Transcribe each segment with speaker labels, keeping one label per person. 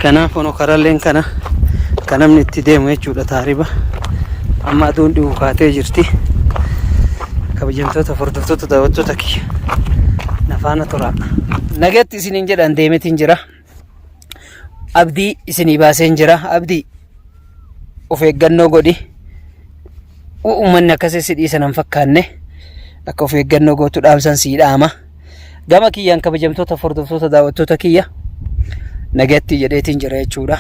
Speaker 1: Kanaaf kunoo karalleen kana kan namni itti deemu jechuudha taariba. Amma aduun dhibu kaatee jirti. Kabajamtoota hordoftoota daawwattoota kiyya. Na faana turaa. Nagatti isiniin jedhan deemetiin jira. Abdii isinii baaseen jira. Abdii of eeggannoo godhi. Uummanni akkasii si dhiisan hin fakkaanne akka of eeggannoo gootu dhaamsan sii dhaama. Gama kiyyaan kabajamtoota hordoftoota daawwattoota kiyya nagatti jedheetiin jira jechuudha.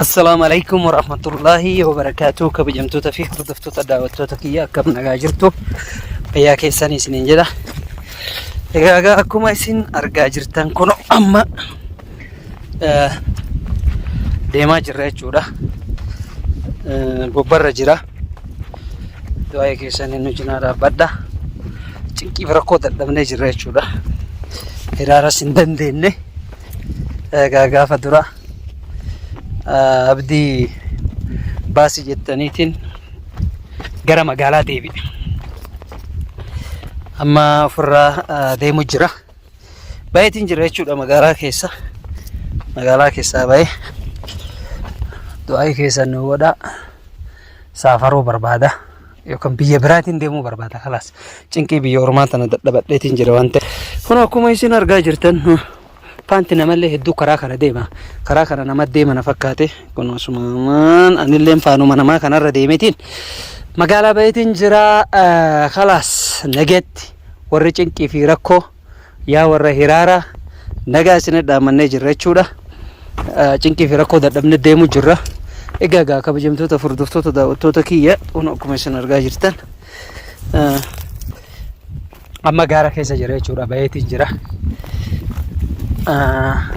Speaker 1: Assalaamu alaikum warahmatullaahi wabarakaatuh kabajamtoota fi hordoftoota daawwattoota kiyya akkam nagaa jirtu fayyaa keessanii isiniin jedha. Egaa egaa akkuma isin argaa jirtan kun amma deemaa jirra jechuudha. Bobbarra jira. Du'aa keessanii nu cinaa dhaabbadha. Cinqiif rakkoo dadhabnee jirra jechuudha. Hiraaras hin dandeenye. Egaa gaafa dura abdii baasi jettaniitiin gara magaalaa deebi'e. Amma ofirraa deemu jira. Baay'eetiin jira jechuudha magaalaa keessa. Magaalaa keessaa ba'ee du'aa'ii keessan nu godhaa. Saafaruu barbaada. Yookaan biyya biraatiin deemuu barbaada. Kalaas cinqii biyya ormaa tana dadhabadheetiin jira waan ta'eef. Kun akkuma isin argaa jirtan Paanti namallee hedduu karaa kana deema. Karaa kana nama deema na fakkaate. Kun asumaan anilleen faanuma namaa kanarra deemeetiin magaalaa baheetiin jira. Kalaas nageetti warri cinqii fi rakkoo yaa warra hiraaraa nagaa isin dhaammannee jirra jechuudha. Cinqii fi rakkoo dadhabne deemu jirra. Egaa egaa kabajamtoota hordoftoota daawwattoota kiyya kun akkuma isin argaa jirtan. Amma gaara keessa jira jechuudha baheetiin jira.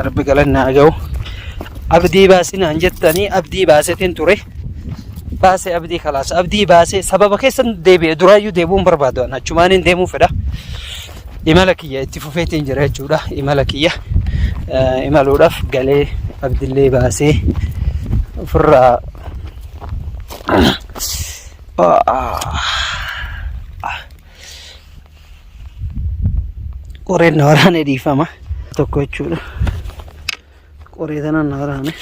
Speaker 1: Rabbi galanni haa ga'u. Abdii baasinaan jettanii abdii baasetiin ture. Baasee abdii kalaas abdii baasee sababa keessan deebi'e duraayyuu deebi'uun barbaadu an achumaaniin deemuu fedha. Imala kiyya itti fufeetiin jira jechuudha. Imala kiyya imaluudhaaf galee abdillee baasee ofirraa Qoreen na waraane dhiifama. Tokko jechuudha. Qoree tanaan na waraane.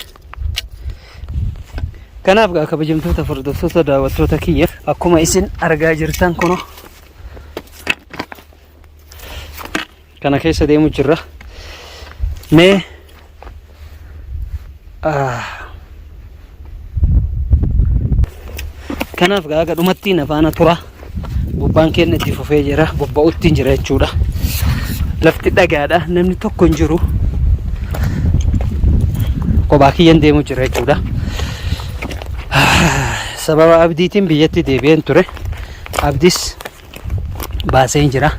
Speaker 1: Kanaaf gaa kabajamtoota hordoftoota daawwattoota kiyya akkuma isin argaa jirtan kuno kana keessa deemu jirra. Mee kanaaf gaa haga dhumatti na faana tura. Bobbaan keenya itti fufee jira. Bobba'utti jira jechuudha. Lafti dhagaadha. Namni tokko hin jiru. Kophaa kiyyan deemu jira jechuudha. Sababa abdiitiin biyyatti deebi'een ture. Abdis baaseen jira.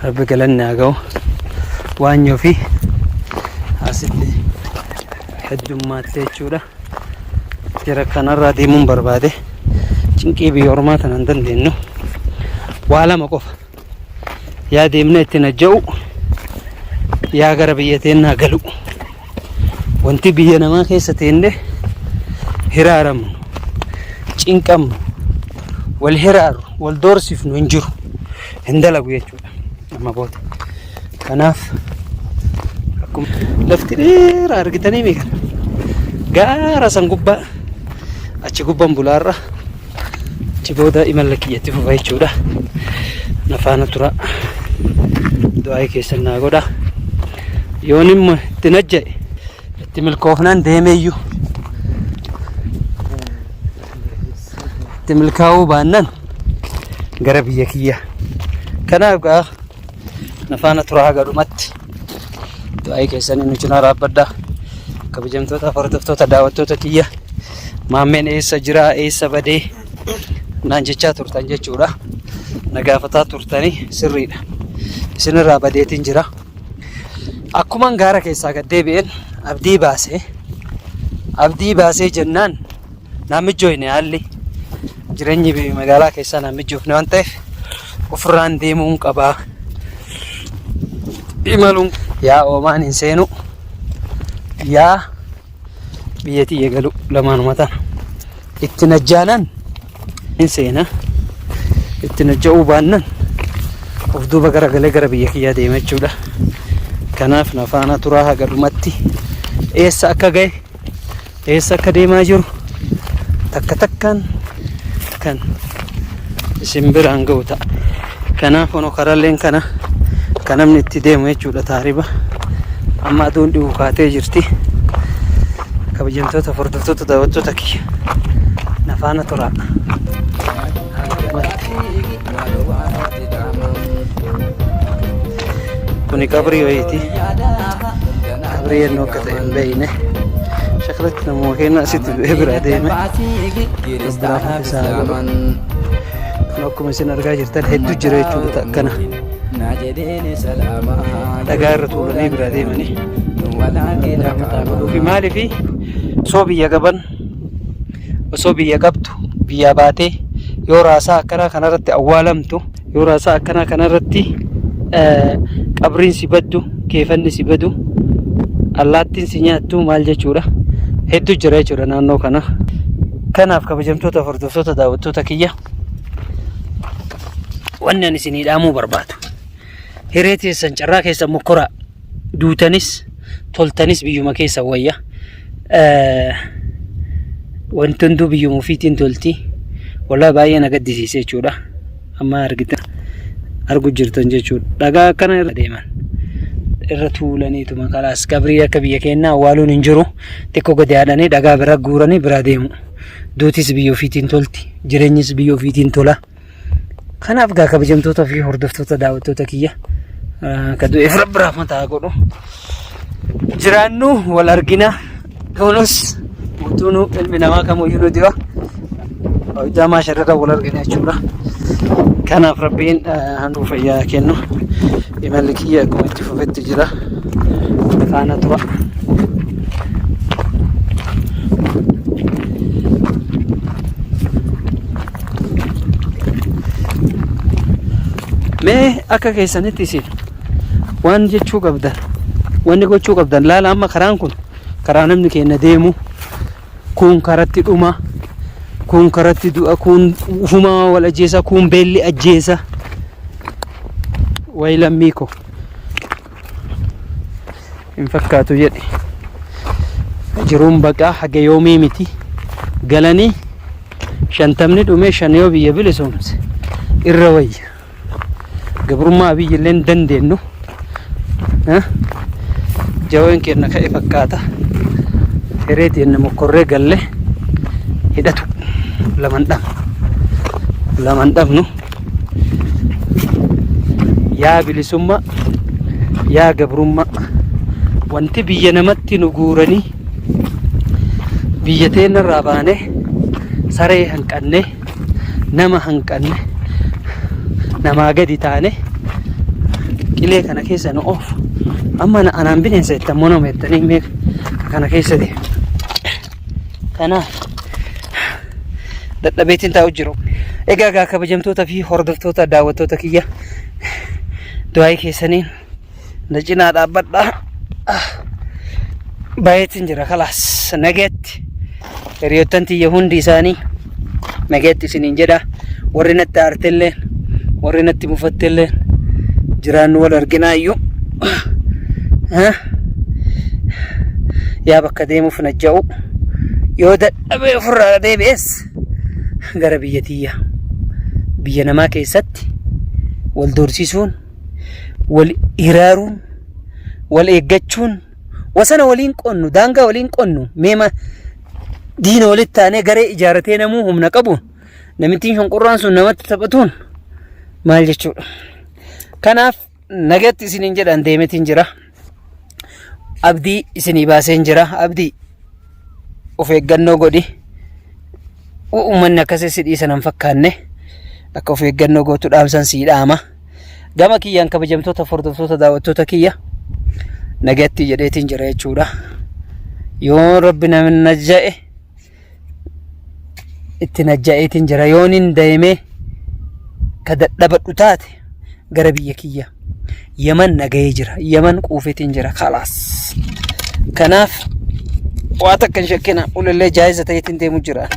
Speaker 1: Rabbi galanni haa ga'u. Waanyoo fi asitti heddummaatte jechuudha. Jara kanarraa deemuun barbaade. Cinqii biyya ormaa tana hin dandeenyu. Waa lama qofa. Yaa deemnee itti najja'u yaa gara biyya teennaa galu. Wanti biyya namaa keessa teenne hiraaramnu, cinqamnu, wal hiraaru, wal doorsifnu hin jiru. Hin dalagu jechuudha amma booda. Kanaaf akkuma lafti dheeraa argitanii mi kana gaara san gubbaa achi gubbaan bulaarra achi booda imala kiyyatti fufa jechuudha. Na faana tura. Du'aa'ii keessan naa godha. Yoon immoo itti najja'e itti milkoofnaan deemeeyyuu itti milkaa'uu baannan gara biyya kiyya. Kanaaf gaa na faana tura haga dhumatti. Du'aa'ii keessanii nu cinaa dhaabbadha. Kabajamtoota hordoftoota daawwattoota kiyya maammeen eessa jira eessa badee naan jechaa turtan jechuudha. Na gaafataa turtanii sirriidha. Isinirraa badeetiin jira. Akkuman gaara keessaa gad deebi'een abdii baasee abdii baasee jennaan naan mijjooyne haalli jireenyi magaalaa keessaa naan mijjoofne waan ta'eef ofirraan deemuun qabaa. Imaluun yaa oomaan hin seenu yaa biyya tiyya galu lamaanuma tana. Itti najjaanan hin seena. Itti najja'uu baannan of duuba garagalee gara biyya kiyyaa deema jechuudha. Kanaaf na faana turaa haga dhumatti eessa akka gahe eessa akka deemaa jiru takka takkaan kan isin biraan ga'u ta'a. Kanaaf kunoo karalleen kana kan namni itti deemu jechuudha taariba. Amma aduun dhibu kaatee jirti. Kabajamtoota hordoftoota daawwattoota kiyya na faana turaa. Kuni qabrii wayiiti. Qabrii eenyu akka ta'e hin beekne. Shakalatti namuma keenya asitti du'ee biraa deeme. Biraa isaa godhu. Kun akkuma isin argaa jirtan hedduu jira jechuudha akkana. Dhagaa irra tuulanii biraa deemanii. Fi maaliifi osoo biyya qaban osoo biyya qabdu biyyaa baatee yoo raasaa akkanaa kanarratti awwaalamtu yoo raasaa akkanaa kanarratti qabriin si baddu keefanni si badu allaattiin si nyaattu maal jechuudha hedduu jira jechuudha naannoo kana. Kanaaf kabajamtoota hordoftoota daawwattoota kiyya wanni ani isinii dhaamuu barbaadu hiree teessan carraa keessan mokkoraa duutanis toltanis biyyuma keessan wayya. Wanti hunduu biyyuma ofiitiin tolti. Walaa baay'ee na gaddisiise jechuudha. Amma argitan argu jirtan jechuudha. Dhagaa akkana irra deeman irra tuulaniituma kalaas qabrii akka biyya keenyaa awwaaluun hin jiru. Xiqqoo gadi haadhanii dhagaa bira guuranii biraa deemu. Duutis biyya ofiitiin tolti. Jireenyis biyya ofiitiin tola. Kanaaf gaa kabajamtoota fi hordoftoota daawwattoota kiyya ka du'eef rabbi rahmata haa godhu. Jiraannu wal argina. Kunis guutuun ilmi namaa kamuyyuu nu diba. Hojjaa maasharra wal argina jechuudha. Kanaaf rabbiin handuu fayyaa kennu. Imalli kiyya akkuma itti fufetti jira. Faana tura. Mee akka keessanitti isin waan jechuu qabdan wanni gochuu qabdan laala amma karaan kun karaa namni keenya deemu kuun karatti dhuma kuun karatti du'a kuun ufumaa wal ajjeesa kuun beelli ajjeesa wayi lammii koo hin fakkaatu jedhe jiruun baqaa haga yoomii miti galanii shantamni dhumee shan yoo biyya bilisoomse irra wayya gabrummaa abiyyi illee hin dandeenyu jaween keenya ka'e fakkaata hiree teenna mokkorree galle hidhatu laman dhabnu laman dhabnu yaa bilisummaa yaa gabrummaa wanti biyya namatti nu guuranii biyya teennarraa baanee saree hanqannee nama hanqanne namaa gadi taane qilee kana keessa nu oofu amma anaan bineensa jettan moo nama jettanii mee kana keessa deemu kanaaf dadhabeetiin taa'u jiru. Egaa gaa kabajamtoota fi hordoftoota daawwattoota kiyya du'aayii keessaniin na cinaa dhaabbadhaa. Baay'eetiin jira kalaas nageetti hiriyoottan tiyya hundi isaanii nageetti isiniin jedha warri natti aartelleen warri natti mufattelleen jiraannu wal arginaa iyyuu yaa bakka deemuuf najja'u yoo dadhabee ofirraa deebi'es gara biyya tiyya biyya namaa keessatti wal doorsisuun wal hiraaruun wal eeggachuun wasana waliin qonnu daangaa waliin qonnu meema diina walitti taanee garee ijaaratee namuu humna qabuun namittiin shonqorraan sun namatti taphatuun maal jechuudha. Kanaaf nagatti isiniin jedhan deemetiin jira. Abdii isinii baaseen jira. Abdii of eeggannoo godhi. Uummanni akkasii si dhiisan hin fakkaanne akka of eeggannoo gootu dhaamsan sii dhaama. Gama kiyyaan kabajamtoota hordoftoota daawwattoota kiyya nagatti jedheetiin jira jechuudha. Yoo rabbi na najja'e itti najja'eetiin jira. Yoon hin deemee ka dadhabadhu taate gara biyya kiyya Yaman nagahee jira. Yaman quufeetiin jira. Kalaas. Kanaaf waa takka hin shakkina. Ulillee jaayiza ta'eetiin deemu jira.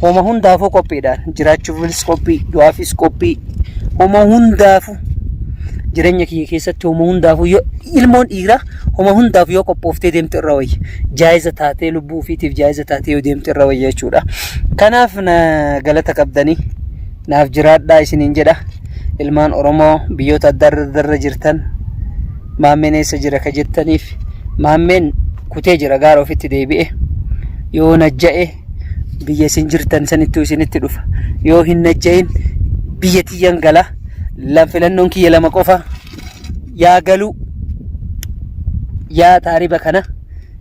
Speaker 1: Homa hundaafuu qophiidhaan jiraachuufis qophii, du'aafis qophii, homa hundaafuu jireenya kiyya keessatti homa hundaafuu yoo ilmoon dhiiraa homa hundaaf yoo qophooftee deemte irra wayya. Jaayiza taatee lubbuu ofiitiif jaayiza taatee yoo deemte irra wayya jechuudha. Kanaaf na galata qabdanii naaf jiraadhaa isiniin jedha. Ilmaan Oromoo biyyoota adda addaa irra jirtan maammeen eessa jira ka jettaniif maammeen kutee jira gaara ofitti deebi'e yoo najja'e biyya isin jirtan sanittuu isinitti dhufa yoo hin najja'in biyya tiyyan gala lan filannoon kiyya lama qofa yaa galuu yaa taariba kana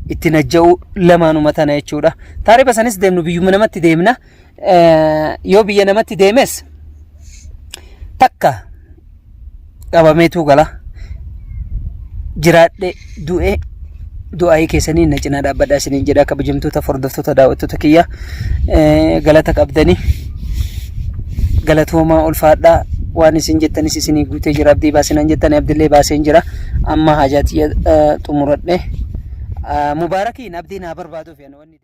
Speaker 1: itti najja'uu lamaanuma tana jechuudha. Taariba sanis deemnu biyyuma namatti deemna. Yoo biyya namatti deemes takka qabameetu gala. Jiraadhe du'e du'aayii keessanii na cinaa dhaabbadhaa isiniin jedha kabajamtoota hordoftoota daawwattoota kiyya galata qabdanii galatoomaa ulfaadhaa waan isin jettanis isinii guutee jira abdii baasinaan jettanii abdillee baaseen jira amma haajaa tiyya xumuradhe mubaarakiin abdiin haa barbaaduuf wanni.